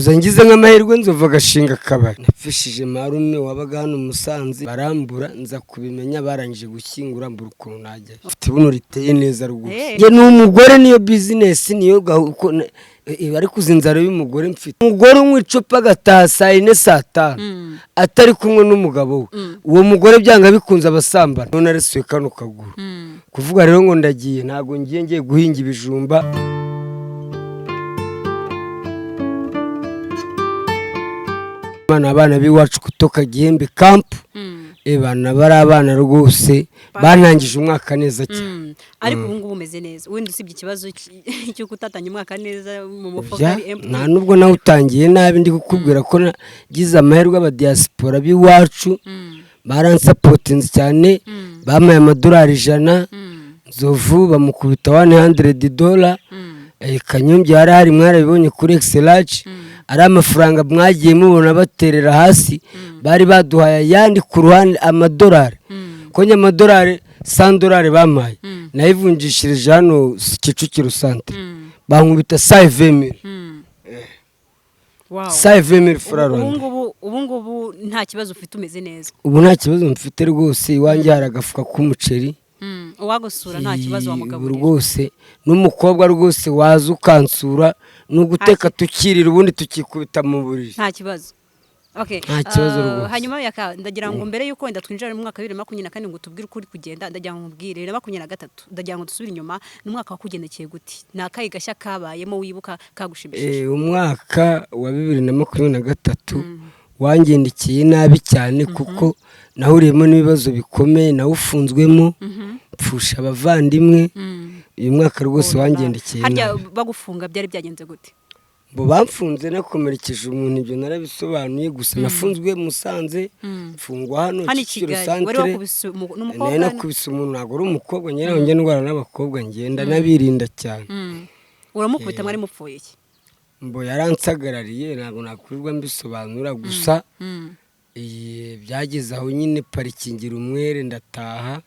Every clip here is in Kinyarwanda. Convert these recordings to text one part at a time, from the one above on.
Uza ngize nk'amahirwe, Nzovu agashinga akabari. Napfishije marume wabaga hano Musanze, barambura, nza kubimenya barangije gushyingura, mbura ukuntu najyayo. Mfite ibuno riteye neza rwose. Njye ni umugore, niyo business, niyo ariko uzi inzara y'umugore mfite. Umugore unywa icupa agataha saa 4, saa 5 atari kumwe n'umugabo we, uwo mugore byanga bikunze abasambana. None aresuye kano kaguru. Kuvuga rero ngo ndagiye, ntabwo ngiye, ngiye guhinga ibijumba. Abana b'iwacu kutoka Gihembe Camp, bana bari abana rwose banangije umwaka neza cyane. Ariko ubu ngubu umeze neza, wenda usibye ikibazo cy'uko utatanye umwaka neza mu mufuka ari empty. Nta nubwo nawe utangiye nabi. Ndi kukubwira ko nagize amahirwe, abadiyasipora b'iwacu baransapotinze cyane, bampaye amadolari 100. Nzovu bamukubita $100. Kanyombya yari ahari, mwarabibonye kuri Exelage, ari amafaranga mwagiye mubona baterera hasi. Bari baduhaye ayandi ku ruhande, amadolari, ko njye amadolari $100 bampaye nayivunjishirije hano Kicukiro Santere, bankubita 120 000. 120 000 francs. Ubu ngubu nta kibazo ufite, umeze neza? Ubu nta kibazo mfite rwose. Iwanjye hari agafuka k'umuceri. Uwagusura nta kibazo wamugaburira? Rwose n'umukobwa rwose waza ukansura, ni uguteka tukirira, ubundi tukikubita mu buriri. Nta kibazo, okay. Nta kibazo rwose. Hanyuma yaka, ndagira ngo mbere yuko wenda twinjira mu mwaka wa 2024 ngo tubwire uko uri kugenda, ndagira ngo nkubwire 2023, ndagira ngo dusubire inyuma. Ni umwaka wakugendekeye gute? Ni akahe gashya kabayemo wibuka kagushimishije? Umwaka wa 2023 wangendekeye nabi cyane, kuko nahuriyemo n'ibibazo bikomeye, nawufunzwemo, mpfusha abavandimwe. Uyu mwaka rwose wangendekeye Harya nabi. bagufunga byari byagenze gute? Bo bamfunze nakomerekeje umuntu, ibyo narabisobanuye. Gusa nafunzwe Musanze, mfungwa hano Hano i Kicukiro Kigali wari santere. wakubise n'umukobwa? Nari nakubise umuntu, ntabwo ari umukobwa. Njye njya ndwara n'abakobwa, ngenda nabirinda cyane. Uramukubita, mwari mupfuye iki? Mbo yaransagarariye, ntabwo nakwirirwa mbisobanura. Gusa iyi byageze aho nyine parikingira umwere, ndataha.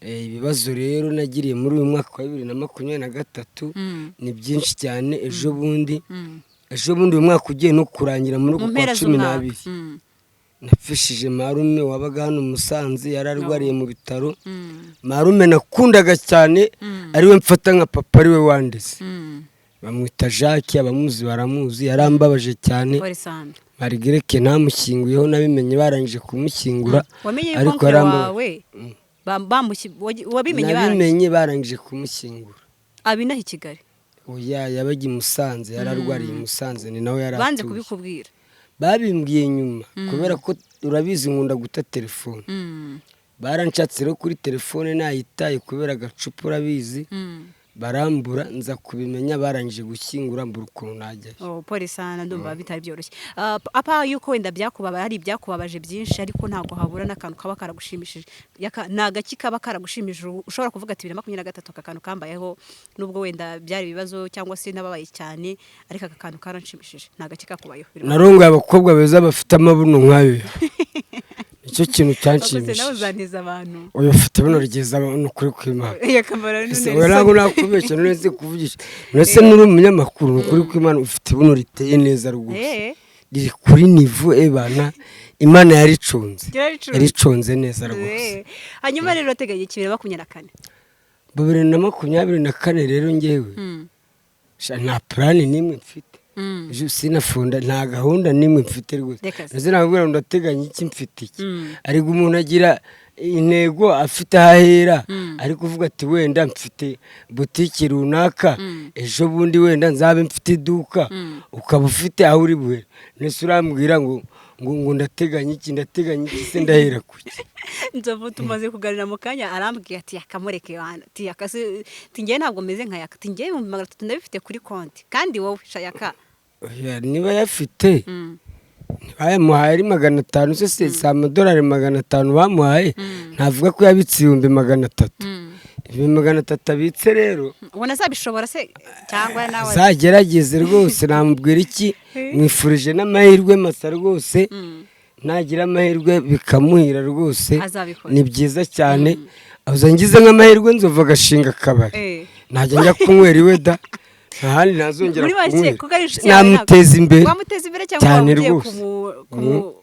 Ibibazo rero nagiriye muri uyu mwaka wa 2023 ni byinshi cyane. Ejo bundi uyu mwaka ugiye no kurangira, muri Mu uku kwa mpera cumi z'umwaka. n'abiri, napfishije marume wabaga hano Musanze, yari arwariye mu bitaro. Marume nakundaga cyane, ariwe mfata nka papa, ariwe wandeze. Bamwita Jacques, abamuzi baramuzi. Yarambabaje cyane. Pole sana. Marigereke ntamushyinguyeho, nabimenye barangije kumushyingura. Wamenye yuko Ariko oncle yarambabaje. wawe wabimenye barangije? Nabimenye barangije kumushyingura. Abinaha i Kigali? Oya, yabaga i Musanze, yari arwariye i Musanze, ni nawe yari Banze atuye. kubikubwira? Babimbwiye nyuma, kubera ko urabizi nkunda guta telefone. Baranshatse rero kuri telefone nayitaye kubera agacupa, urabizi. Barambura, nza kubimenya barangije gushyingura, mbura ukuntu najyayo. Oh, pole sana, ndumva bitari byoroshye. Apa yuko wenda byakubabaye, hari ibyakubabaje byinshi, ariko ntabwo habura n'akantu kaba karagushimishije. Ni agaki kaba karagushimishije ushobora kuvuga ati 2023 aka kantu kambayeho, nubwo wenda byari ibibazo cyangwa se nababaye cyane, ariko aka kantu karanshimishije? Ni agaki kakubayeho? Narongoye abakobwa beza bafite amabuno nk'ayo, nicyo kintu Wakoze nawe. cyanshimishije. Uzantiza abantu. Oya, ufite buno ryiza, ni ukuri kw'Imana. Iyo kamara. Ese oya, ntabwo nakubeshya. None se kuvugisha, none se nturi umunyamakuru? Ni ukuri kw'Imana, ufite ibuno riteye neza rwose, riri kuri niveau. Ebana, Imana yaricunze. Yaricunze. Yaricunze neza rwose. Hanyuma rero urateganya iki 2024? 2024 rero ngewe sha, nta plan n'imwe mfite. Ejo sinafunda, nta gahunda n'imwe mfite rwose. Reka se. Ndetse nakubwira ngo ndateganya iki, mfite iki? Ariko umuntu agira intego, afite aho ahera, ari kuvuga ati wenda mfite butiki runaka, ejo bundi wenda nzabe mfite iduka, ukaba ufite aho uri buhere. Mbese urambwira ngo ndateganya iki, ndateganya iki se, ndahera ku ki? Nzovu tumaze kuganira mu kanya, arambwiye ati yakamureke wana, ati yakase, ati njyewe ntabwo meze nka Yaka, ati njyewe 300,000 ndabifite kuri konti, kandi wowe shayaka. Oya, niba yafite, bayamuhaye ari 500 se amadolari 500 bamuhaye, ntavuga ko yabitse 300,000. 300,000 abitse rero, Ubona azabishobora se cyangwa nawe? Azagerageze rwose. Namubwira iki? Mwifurije n'amahirwe masa rwose. Nagira amahirwe bikamuhira rwose. Azabikora. Ni byiza cyane. Uza ngize nk'amahirwe, Nzovu agashinga akabari, najya njya kunywera iwe da. Nta handi ntazongera Muri make, kunywera. kuko ari inshuti yawe, Namuteza imbere. Wamuteza imbere cyangwa Cyane waba ugiye rwose. kumu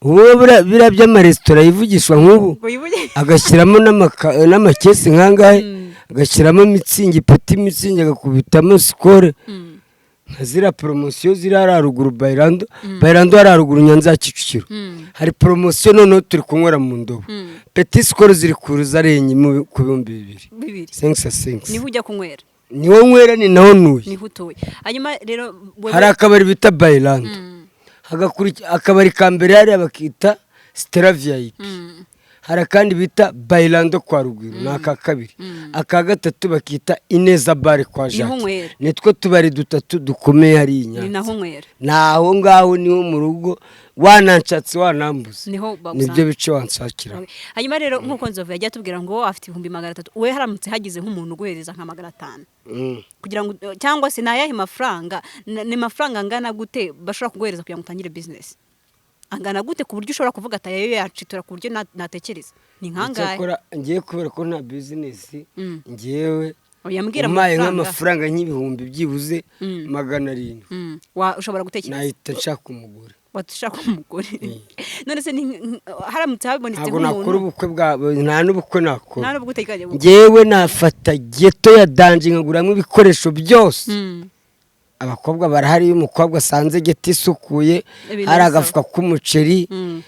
Ubu biriya by'amaresitora yivugishwa nk'ubu, ngo yivuge. agashyiramo n'amakesi nk'angahe, agashyiramo Mützig, Petit Mützig, agakubitamo Skol, nka ziriya poromosiyo ziri hariya haruguru Bayirando, Bayirando hariya haruguru Nyanza ya Kicukiro, hari poromosiyo noneho turi kunywera mu ndobo. Petit Skol ziri kuza ari enye ku 2000. Bibiri. Senkisa senkisa. Niho ujya kunywera? Niho nywera, ni naho ntuye. Niho utuye. Hanyuma rero Hari akabari bita Bayirando, akabari ka mbere hariya bakita Stella VIP, hari akandi bita Bayirando kwa Rugwiro, ni aka kabiri, aka gatatu bakita Ineza Bar kwa Niho Jacques. nywera. Nitwo tubari dutatu dukomeye hariya i Ni Nyanza. naho nywera. Ni aho ngaho, niho mu rugo, wananshatse wanambuze, Niho bagusanga. nibyo bice wanshakira. Okay. Hanyuma rero, nk'uko Nzovu yagiye atubwira ngo afite 300,000, we haramutse hagize nk'umuntu uguhereza nka 500 kugira ngo, cyangwa se ni ayahe mafaranga, ni mafaranga angana gute bashobora kuguhereza kugira ngo utangire business, angana gute ku buryo ushobora kuvuga ati ayo yacitura ku buryo natekereza ni nkangahe? Icyakora ngiye, kubera ko nta business, ngewe Oya, mbwira umpaye amafaranga. nk'amafaranga nk'ibihumbi byibuze 700, Ushobora gutekereza? nahita nshaka umugore. Washaka umugore? None se haramutse habonetse Ntabwo nakora nk'umuntu ubukwe bwa, nta n'ubukwe nakora. Nta n'ubwo uteganya gukora? Ngewe nafata ghetto ya danger, nkaguramo ibikoresho byose. Abakobwa barahari. Iyo umukobwa asanze ghetto isukuye, Ibintu hari bisa. agafuka k'umuceri,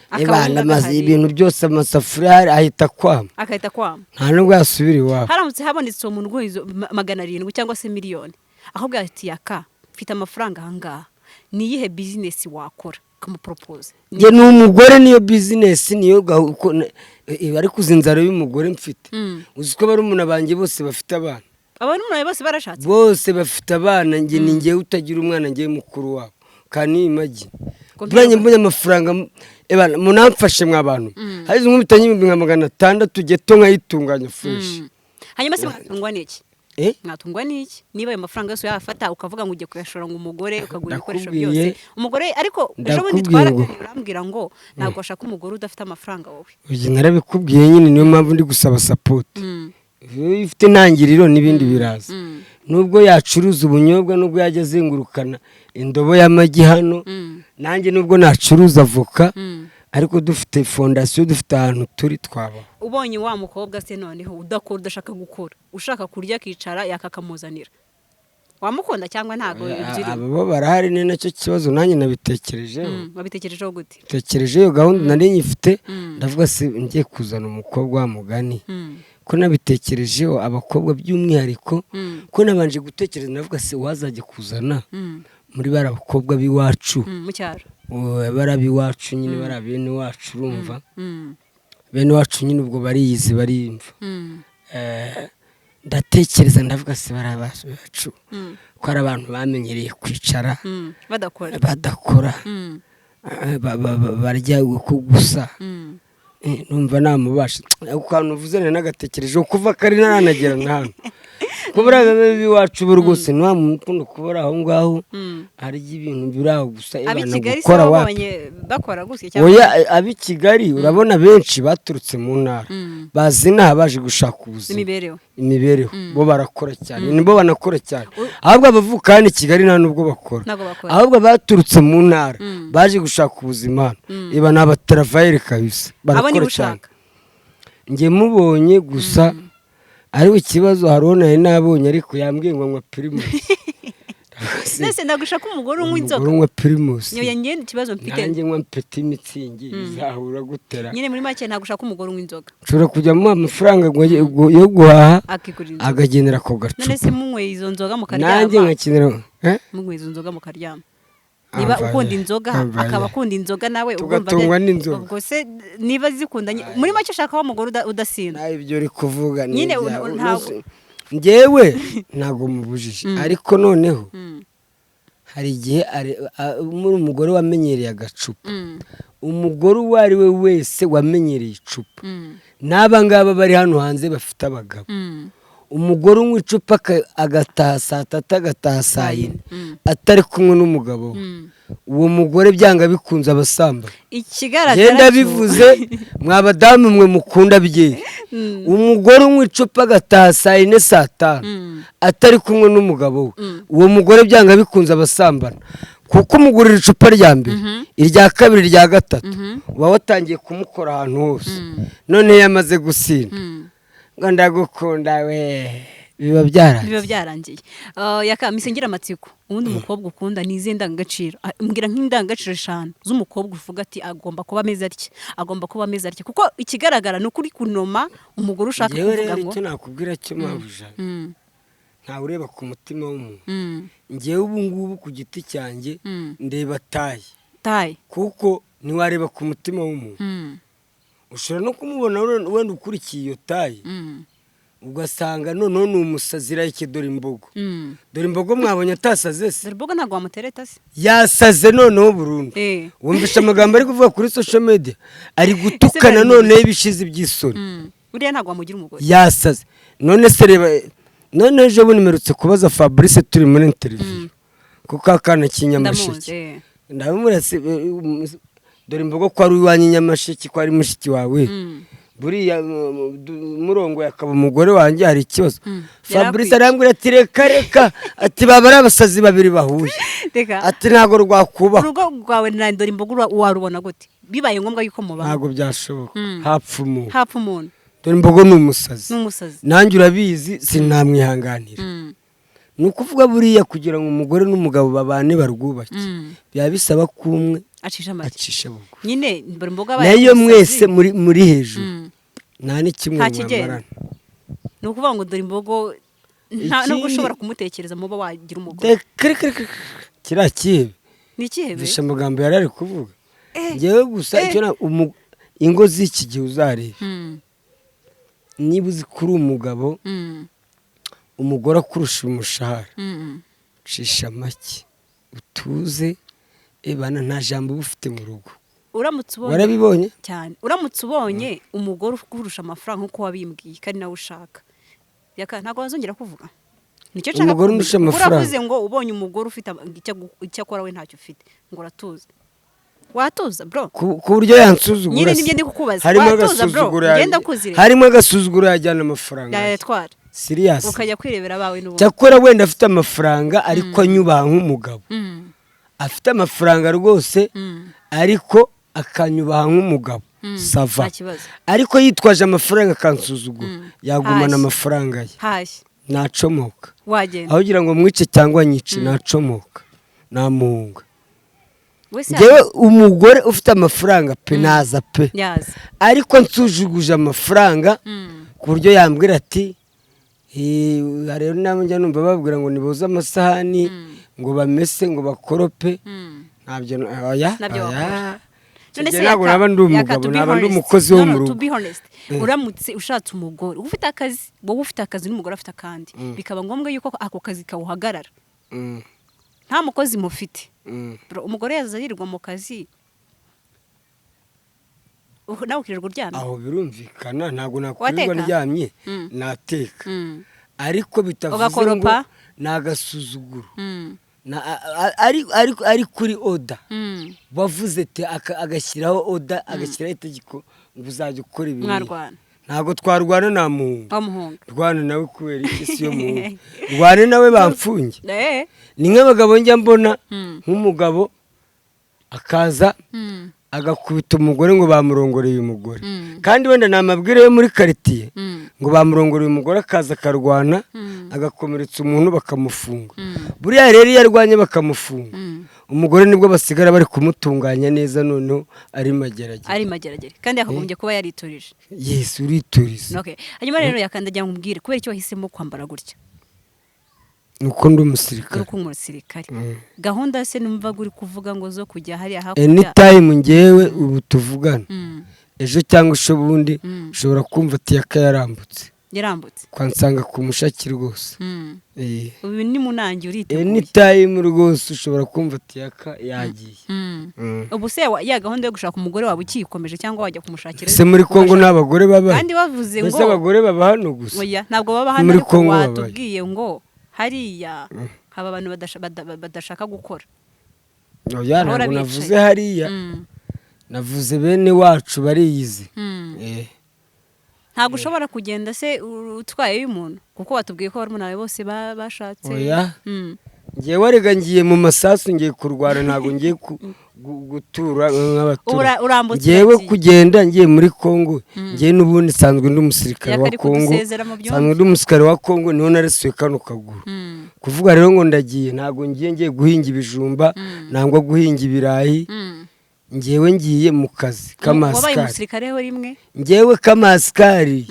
Akawunga ebana, amazi, gahari. ibintu byose, amasafuriya ahari, ahita akwama. Agahita kwama. Nta nubwo yasubira iwabo. Haramutse habonetse uwo muntu uguha izo 700 cyangwa se miliyoni, ahubwo ati: "Yaka, mfite amafaranga ahangaha, ni iyihe business wakora?" Ukamuporopoza. Njye ni umugore, niyo business, niyo ariko uzi inzara y'umugore mfite? Uzi ko barumuna banjye bose bafite abana? Abantu umunani bose barashatse? Bose bafite abana, njye ni njyewe utagira umwana, njyewe mukuru wabo kani imagi. Ko Buranye mbonye amafaranga, ebana, munamfashe mwa bantu, hari izo nkubita nk'ibihumbi nka 600, ghetto nkayitunganya fresh. Hanyuma se mwatungwa n'iki? Eh? Mwatungwa n'iki niba ayo mafaranga yose uyafata ukavuga ngo ugiye kuyashora ngo umugore, ukagura ibikoresho Ndakubwiye- byose, umugore? Ariko ejo bundi Ndakubwiye twaraganiriye, urambwira ngo ntabwo washaka umugore udafite amafaranga wowe. Uyu narabikubwiye nyine, niyo mpamvu ndi gusaba support. Iyo ifite intangiriro n'ibindi biraza. Nubwo yacuruza ubunyobwa, nubwo yajya azengurukana indobo y'amagi hano, nanjye nubwo nacuruza avoka, ariko dufite fondation, dufite ahantu turi, twabaho. Ubonye wa mukobwa se noneho udakora, udashaka gukora, ushaka kurya akicara, yakakamuzanira, wamukunda cyangwa ntabwo ibyo urimo? Aba bo barahari, ni nacyo kibazo nanjye nabitekerejeho. Wabitekerejeho gute? Tekereje iyo gahunda nari nyifite, ndavuga se ngiye kuzana umukobwa wa mugani, ko nabitekerejeho abakobwa by'umwihariko, ko nabanje gutekereza, ndavuga se wazajya kuzana muri bari abakobwa b'iwacu, Mu cyaro. Bari ab'iwacu nyine, bari bene wacu, urumva, bene wacu nyine ubwo bariyizi, bariyumva. Ndatekereza, ndavuga se bari abacu, ko ari abantu bamenyereye kwicara, Badakora. badakora, barya uko gusa. Numva namubasha. Ako kantu uvuze nari nagatekerejeho kuva kare, ntaranagera na hano, ko buriya b'iwacu bo rwose ni wa muntu ukunda kuba ari aho ngaho, arya ibintu biri aho gusa. Ab'i Ebana, Kigali se gukora wapi. wabonye bakora gutya cyangwa? Oya, ab'i Kigali urabona benshi baturutse mu ntara, bazi inaha baje gushaka ubuzima, imibereho. Imibereho. Bo barakora cyane, nibo banakora cyane. Ahubwo abavuka hano i Kigali nta nubwo bakora. Ntabwo bakora. Ahubwo abaturutse mu ntara baje gushaka ubuzima hano, iba ni abatravayeri kabisa. Abo nibo Barakora cyane. ushaka? Njye mubonye gusa, ariko ikibazo hari uwo nari nabonye, ariko yambwiye ngo anywa Primus. Nese ntabwo ushaka umugore unywa inzoga? Umugore unywa Primus. Niyo njye ikibazo mfite. Nanjye nywa Petit Mützig, bizahura gutera? Nyine muri make ntabwo ushaka umugore unywa inzoga. Nshobora kujya muha amafaranga ngo yo guhaha, Akigurira inzoga. akagenera ako None gacupa. se munyweye izo nzoga Nanjye mukaryama? nkakenera, eh? Munyweye izo nzoga mukaryama, niba Amvaye, ukunda inzoga, amvaye. akaba akunda inzoga nawe, ugomba Tugatungwa n'inzoga. Ubwo se niba zikundanye, muri make ushaka wa mugore udasinda? Nawe ibyo uri kuvuga ni Nyine ibyawe. ntabwo- Njyewe ntabwo mubujije, ariko noneho hari igihe muri umugore wamenyereye agacupa, umugore uwo ari we wese wamenyereye icupa, n'aba ngaba bari hano hanze bafite abagabo, Umugore unywa icupa agataha saa 3, agataha saa 4, atari kumwe n'umugabo we, uwo mugore byanga bikunze abasamba. Ikigaragara Ngenda bivuze, mwa badamu mwe mukunda byeri, umugore unywa icupa agataha saa 4, saa 5, atari kumwe n'umugabo we, uwo mugore byanga bikunze abasambana, kuko umugurira icupa rya mbere, irya kabiri, irya gatatu, uba watangiye kumukora ahantu hose. None iyo amaze gusinda ngo "Ndagukunda we", biba byarangiye. Biba byarangiye. Yaka misengera amatsiko, ubundi umukobwa ukunda ni izihe ndangagaciro? Mbwira nk'indangagaciro 5 z'umukobwa uvuga ati agomba kuba ameze atya, agomba kuba ameze atya, kuko ikigaragara ni ukuri kunoma umugore ushaka Njyewe kuvuga rero ngo icyo nakubwira cyo, mabuja, ntawe ureba ku mutima w'umuntu. Njyewe ubu ngubu ku giti cyanjye ndeba taille. Taille. Kuko ntiwareba ku mutima w'umuntu, ushobora no kumubona wenda ukurikiye iyo taille, ugasanga noneho ni umusazi irayike. Dore imbogo, dore imbogo, mwabonye atasaze se? Dore imbogo, ntabwo wamutereta se? Yasaze noneho burundu. Wumvishe amagambo ari kuvuga kuri social media, ari gutukana, noneho ibishizi by'isoni. Uriya ntabwo wamugira umugore. Yasaze. None se reba, none ejo bundi mperutse kubaza Fabrice turi muri interview, kuko akana k'inyamasheke, Ndamuzi. Ndamubwira se, dore imbogo, ko ari iwanyu i Nyamasheke, ko ari mushiki wawe, buriya murongo akaba umugore wanjye, hari ikibazo? Fabrice Yarakwica. arambwira ati "Reka reka", ati "Baba ari abasazi babiri bahuye." Reka. Ati "Ntabwo rwakubaka." Urugo rwawe na dore imbogo warubona gute bibaye ngombwa yuko mubana? Ntabwo byashoboka, hapfa umuntu. Hapfa umuntu. Dore imbogo ni umusazi. N'umusazi. Nanjye urabizi, sinamwihanganira. Ni ukuvuga buriya kugira ngo umugore n'umugabo babane, barwubake, biba bisaba ko umwe acisha make, acisha bugufi. Nyine dore imbogo abaye Nayo umusazi. mwese muri hejuru, nta n'ikimwe Nta kigenda. mwamarana. Ni ukuvuga ngo dore imbogo nta nubwo ushobora kumutekereza muba wagira umugore? Reka reka reka, kiriya kihebe. Ni ikihebe. Mvishe amagambo yari ari kuvuga. Ngewe gusa icyo ingo z'iki gihe uzareba, niba uzi ko uri umugabo, umugore akurusha umushahara, cisha make, utuze, ebana nta jambo uba ufite mu rugo. Uramutse ubonye Warabibonye? Cyane. Uramutse ubonye umugore ukurusha amafaranga nk'uko wabimbwiye kandi nawe ushaka, yaka ntabwo wazongera kuvuga. Nicyo nshaka Umugore kumenya. undusha amafaranga. Uravuze ngo ubonye umugore ufite icyo akora, we ntacyo ufite, ngo uratuza, watuza bro? Ku buryo yansuzugura Nyine se. Nibyo ndi kukubaza. Harimo Watuza bro? agasuzuguro Ngenda kuzire. Harimo agasuzuguro, yajyana amafaranga ye. Yayatwara. Serious. Ukajya kwirebera abawe n'ubundi. Cyakora wenda afite amafaranga ariko anyubaha nk'umugabo, afite amafaranga rwose ariko akanyubaha nk'umugabo, ça va. Nta kibazo. Ariko yitwaje amafaranga akansuzugura, yagumana Hashya. amafaranga ye. Hashya. Nacomoka. Wagenda. Aho kugira ngo mwice cyangwa nyice, nacomoka, namuhunga. Wese. Ngewe umugore ufite amafaranga pe, naza pe, Yaza. ariko nsujuguje amafaranga ku buryo yambwira ati rero nabo njya numva babwira ngo niboze amasahani, ngo bamese, ngo bakorope, ntabyo, oya. Ntabyo Oya. wakora. Icyo gihe ntabwo naba ndi umugabo, naba ndi umukozi wo mu rugo. To be honest, uramutse ushatse umugore ufite akazi, wowe ufite akazi n'umugore afite akandi, bikaba ngombwa yuko ako kazi kawuhagarara, nta mukozi mufite, bro, umugore yaza yirirwa mu kazi, nawe ukirirwa uryamye. Aho birumvikana, ntabwo nakwirirwa Wateka? ndyamye. Nateka, ariko bitavuze ngo Ugakoropa? ni agasuzuguro. Ari kuri order, wavuze ati agashyiraho order, agashyiraho itegeko ngo uzajya ukora ibintu. Mwarwana? Ntabwo twarwana, namuhunga. Wamuhunga. Rwana nawe kubera iki? Si yo muhunga, rwane nawe bamfunge. Ni nk'abagabo njya mbona, nk'umugabo akaza agakubita umugore ngo bamurongoreye umugore, kandi wenda ni amabwire yo muri karitsiye, ngo bamurongoreye umugore, akaza akarwana, agakomeretsa umuntu, bakamufunga. Buriya rero iyo arwanye bakamufunga, umugore nibwo basigara bari kumutunganya neza, noneho ari mageragere. Ari mageragere, kandi yakagombye kuba yariturije. Yes, urituriza. Okay. Hanyuma rero yakandagira ngo umbwire kubera icyo wahisemo kwambara gutya. Ni uko ndi umusirikare. Uri umusirikare. Gahunda se numvaga uri kuvuga ngo zo kujya hariya hakurya? Anytime, ngewe ubu tuvugana, ejo cyangwa ejo bundi ushobora kumva ati "Yaka yarambutse." Yarambutse. Kwansanga ku mushaki rwose. Ubu ni munangi, uriteguye? Anytime rwose ushobora kumva ati Yaka yagiye. Ubu se ya gahunda yo gushaka umugore wawe ukiyikomeje, cyangwa wajya kumushakira? Ese muri Kongo nta bagore baba? Kandi bavuze Mbese ngo abagore baba hano gusa? Oya, ntabwo baba hano. Muri Ariko Kongo babayo. watubwiye ngo hariya haba abantu badashaka gukora. Oya, Bahora ntabwo bicaye. navuze hariya, navuze bene wacu bariyizi. Ntabwo ushobora kugenda se utwayeyo umuntu, kuko watubwiye ko barumuna bawe bose bashatse? Oya. Ngewe rega ngiye mu masasu, ngiye kurwana, ntabwo ngiye gutura nk'abaturage. Urambutse, Ngewe uragiye. kugenda ngiye muri Kongo, ngewe n'ubundi nsanzwe ndi umusirikare Yaka wa ari Kongo. kudusezera mu byumba. Nsanzwe ndi umusirikare wa Kongo, niho narasuye kano kaguru. Kuvuga rero ngo ndagiye, ntabwo ngiye guhinga ibijumba nangwa guhinga ibirayi. Ngewe ngiye mu kazi Wabaye k'amasikari. umusirikare ho rimwe? Ngewe k'amasikari,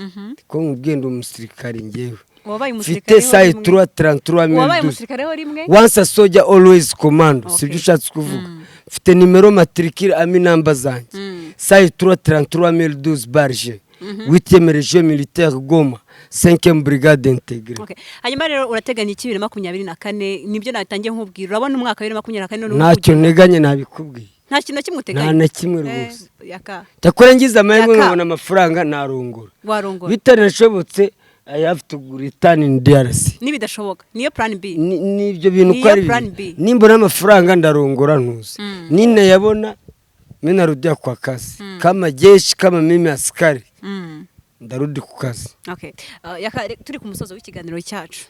ko nkubwiye, ndi umusirikare ngewe. Wabaye Mfite umusirikare ho sayi rimwe? trois 33. Wabaye 1012. umusirikare ho rimwe? Once a soldier, always commando. Sibyo ushatse kuvuga? Mfite numéro matricule, army number zanjye, sayi trois 33 1012 barge, 8e région militaire, Goma, 5e brigade intégrée. Okay. Hanyuma rero urateganya iki 2024? Nibyo natangiye nkubwira, urabona umwaka wa 2024 none uri Ntacyo kugenda. nteganya, ntabikubwiye. Nta kintu na kimwe Nta uteganya? na kimwe rwose. Yaka. Cyakora ngize amahirwe Yaka. nkabona amafaranga, narongora. Warongora. Bitanashobotse, I have to return in DRC. Nibidashoboka niyo plan B? Nibyo bintu uko Niyo ari plan bibiri. B. Nimbona amafaranga ndarongora ntuzi, ninayabona mimi narudia kwa kazi kama jeshi, kama mimi askari, ndarudi ku kazi. Okay. Yaka, turi ku musozo w'ikiganiro cyacu.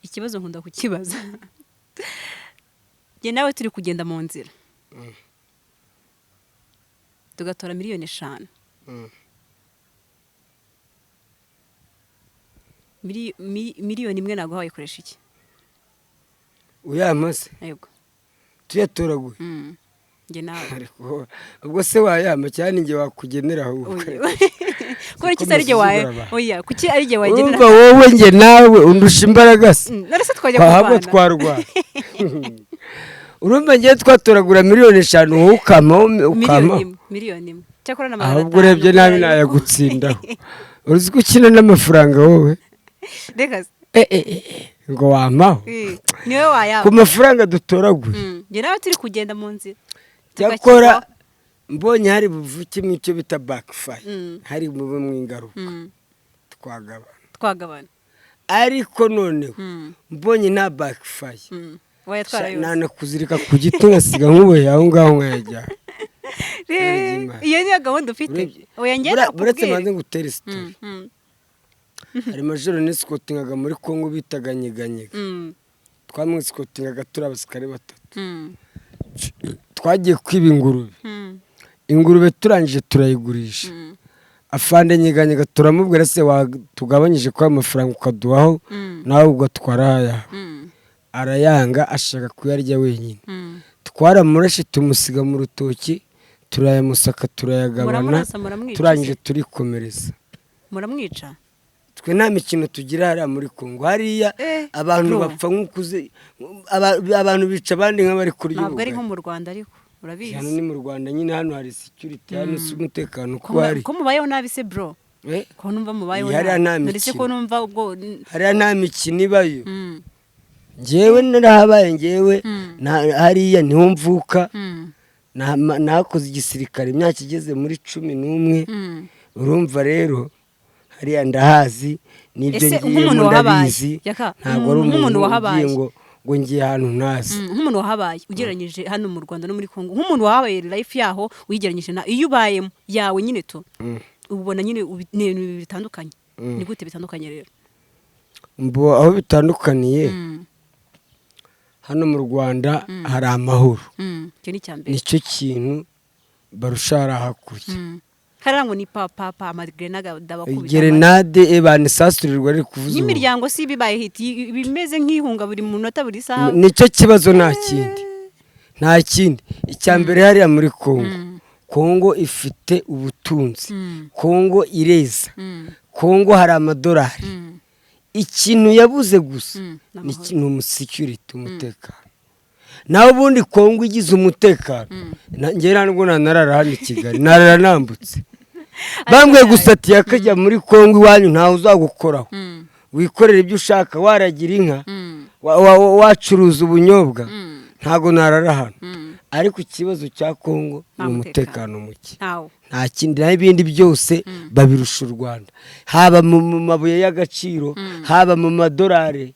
Ikibazo nkunda kukibaza. Njye nawe turi kugenda mu nzira, tugatora miliyoni 5. Miliyoni 1 naguha, wayikoresha iki? Uyamase? Yego. Tuyatoraguye? Njye nawe. Ariko ubwo se wayama cyane, njye wakugenera ahubwo? Oya. Kubera iki se ari jye wawe? Musuzugura abantu. Oya, kuki ari jye wagenera? Urumva wowe, njye nawe undusha imbaraga se? None se twajya Ahabwo kurwana? Twarwana. Urumva ngiye twatoragura miliyoni 5, wowe ukamaho ukamaho. Miliyoni 1, miliyoni 1, cyakora na magana Ahubwo atanu, urebye nabi kubera yuko- nayagutsindaho. Uzi ko ukina n'amafaranga wowe? Reka se. Eh, ngo wampaho? Niwe wayaba. Ku mafaranga dutoraguye? Njye nawe turi kugenda mu nzira, Cyakora tugashyirwaho. mbonye hari buvukemo icyo bita backfire, hari bube mu ingaruka, twagabana. Twagabana. Ariko noneho mbonye nta backfire, Wayatwara yose. nanakuzirika ku giti nkasiga nkuboheye aho ngaho nkayajyana. Ry'Imana. Iyo niyo gahunda ufite? Oya, njye Buretse nakubwira. manze ngutere story. Hari majoro nesikotingaga muri Kongo bitaga Nyeganyega. Twamwesikotingaga turi abasirikare batatu. Twagiye kwiba ingurube. Ingurube turangije turayigurisha. Afande Nyeganyega turamubwira: "Se tugabanyije kuba amafaranga ukaduhaho, nawe ugatwara ayawe?" Arayanga, ashaka kuyarya wenyine. Twaramurashe, tumusiga mu rutoki, turayamusaka, turayagabana. Muramurasa, muramwica Turangije se? turikomereza. Muramwica? Twe nta mikino tugira hariya muri Kongo hariya. Abantu Bro. bapfa nk'ukuze, abantu bica abandi nk'abari kurya Ntabwo ari nko ubugari. mu Rwanda, ariko urabizi. Hano ni mu Rwanda nyine, hano hari security, hano si umutekano uko Ko hari. ko mubayeho nabi se, bro? Ko numva mubayeho Hariya nabi? nta None se mikino. ko numva ubwo Hariya nta mikino ibayo. Njyewe narahabaye njyewe. Hariya niho mvuka. Nahakoze igisirikare imyaka igeze muri 11. Urumva rero hariya ndahazi n'ibyo Ese ngiyemo nk'umuntu wahabaye, ndabizi. Yaka, Ntabwo ari nk'umuntu umuntu wahabaye. ugiye ngo ngiye ahantu ntazi. Nk'umuntu wahabaye, ugereranyije hano mu Rwanda no muri Congo, nk'umuntu wahabaye, life yaho uyigereranyije na iyo ubayemo yawe nyine tu, ubona nyine ni ibintu bibiri bitandukanye. Ni gute bitandukanye rero? Mbo aho bitandukaniye, hano mu Rwanda hari amahoro. Icyo ni icya mbere. Nicyo kintu barusha hariya hakurya. Hariya ngo ni pa pa pa, amagrenade abakubita. Gerenade ebana, isasu ririrwa riri kuvuza ubu. N'imiryango si bibaye hiti, bimeze nk'ihunga buri munota, buri saha. Nicyo kibazo, nta kindi, nta kindi. Icya mbere, hariya muri Kongo, Kongo ifite ubutunzi, Kongo ireza, Kongo hari amadolari. Ikintu yabuze gusa Ni ni amahoro. ni umusecurity, umutekano. Naho ubundi Kongo igize umutekano, njye ntabwo nanarara hano i Kigali, narara nambutse. Bambwiye gusa ati: "Yakajya muri Kongo iwanyu, ntawe uzagukoraho, wikorera ibyo ushaka, waragira inka, wacuruza ubunyobwa, ntabwo narara hano." Ariko ikibazo cya Kongo Nta ni mutekano. umutekano muke. Ntawo. Nta kindi, naho ibindi byose babirusha u Rwanda, haba mu mabuye y'agaciro, haba mu madolari,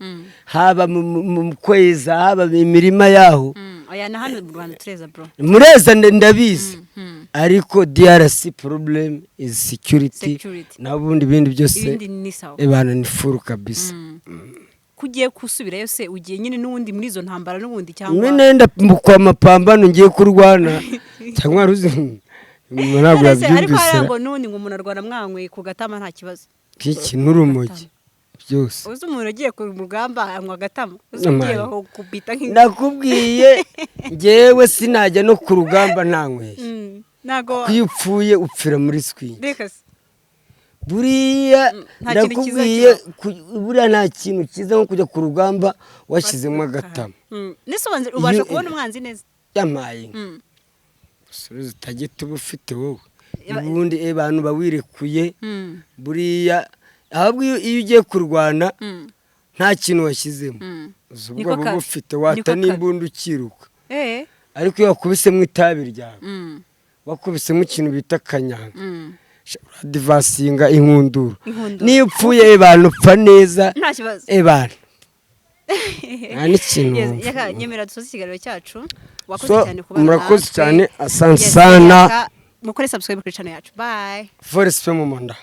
haba mu kweza, haba imirima yaho. Oya, na hano mu Rwanda tureza, bro. Mureza, ndabizi, ariko DRC problem is security. Security. Naho ubundi ibindi byose Ibindi ni sawa. Ebana, ni full kabisa. Ko ugiye gusubirayo se, ugiye nyine n'ubundi muri izo ntambara n'ubundi, cyangwa? Nenda kwa mapambano ngiye kurwana, cyangwa wari uzi ntabwo None se, ariko yabyumvise. hariya ngo n'ubundi ngo umuntu arwana mwanyweye ku gatama nta kibazo. Iki n'urumogi byose. Uzi umuntu ugiye ku rugamba anywa agatama, uzi ugiye Amaye. bakakubita nk'inka. Nakubwiye, ngewe sinajya no ku rugamba ntanyweye. Ntago. Kuko iyo upfuye upfira muri swingi. Reka se. Buriya Nta kintu cyiza ndakubwiye, kibaho. Buriya nta kintu cyiza nko kujya ku rugamba washyizemo agatama. Nese ubasha kubona umwanzi neza? Yamaye inka. Subiza utagita uba ufite wowe ubundi abantu bawirekuye. Buriya ahubwo iyo ugiye kurwana nta kintu washyizemo, uzi Niko ubwoba uba kabi. ufite, wata Niko kabi. n'imbunda ukiruka. Ariko iyo wakubisemo itabi ryawe, wakubisemo ikintu bita kanyanga, uradivasinga inkundura. Inkundura. Niyo upfuye, abantu upfa neza. Nta kibazo. Ebana, nta n'ikintu Yes, wumva. Yaka, nyemera dusoze ikiganiro cyacu. Wakoze So, cyane kubana murakoze natwe. cyane, asante Yes, sana. Yaka, mukore subscribe kuri channel yacu. Bye. Forest mu munda.